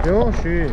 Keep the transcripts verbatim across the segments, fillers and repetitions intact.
Jo, schön.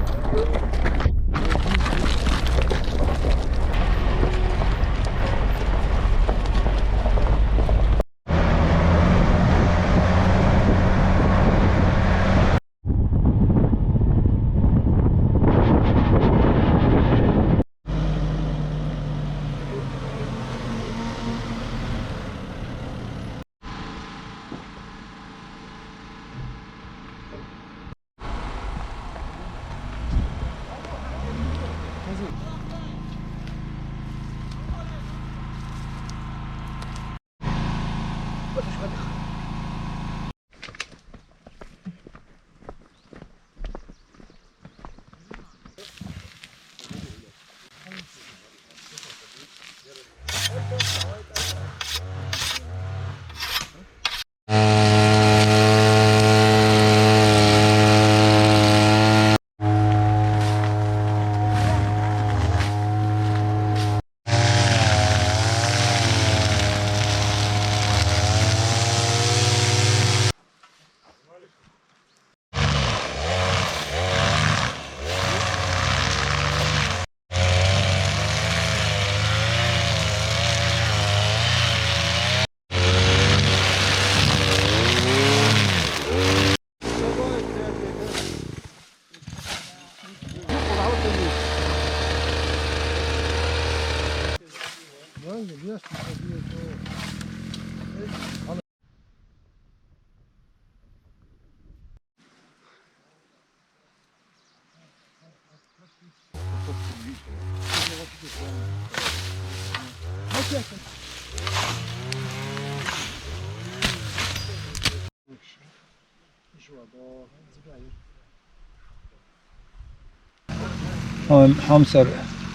Хьо-, хьомсара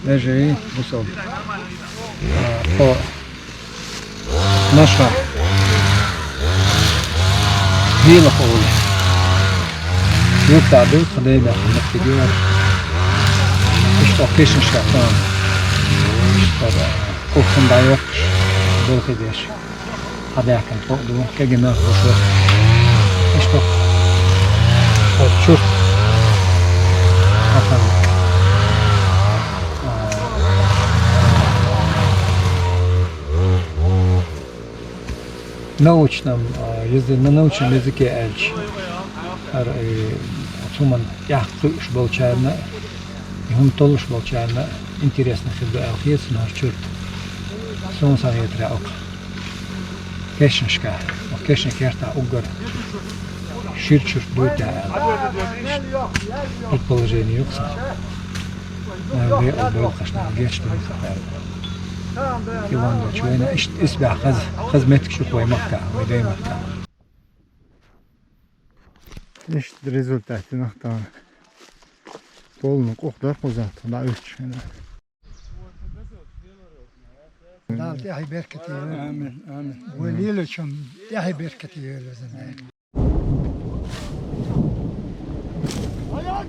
вежарий, бусалба. Хьо Нашха. Дила ховли. Юрта дил хадайда хадайда. Ишта кешнашка тан. Ишта кухун дайок. Дил хидеш. Хадайкан хо ду. Кегина хошо. Ишта. Хо чур. Хасан. Научном, а, язы-, на научном языке аьлча, хӀара, э, цу ман тӀехь кхуьуш болчарна, и хӀума толлуш болчарна интересно хир ду аьлла хета суна хӀара чурт. Суна сан хетарехь оха кешнашка, оха кешнийн кертахь уггар шира чурт дуй те аьлла. Предположение ю-кх сан. Вай веа долу хашна гечдина хабар. Иван Дочуйна, ишт-, исбаьхьа хаза, хаза меттиг шу вай махка, вай дай махка. Ишт результат нах тан. Полный къух дар хузат, да уьш. Дала тӀаьхье беркате йойла. Амин, амин. Вай лелачун тӀаьхье беркате йойла, везан Дала.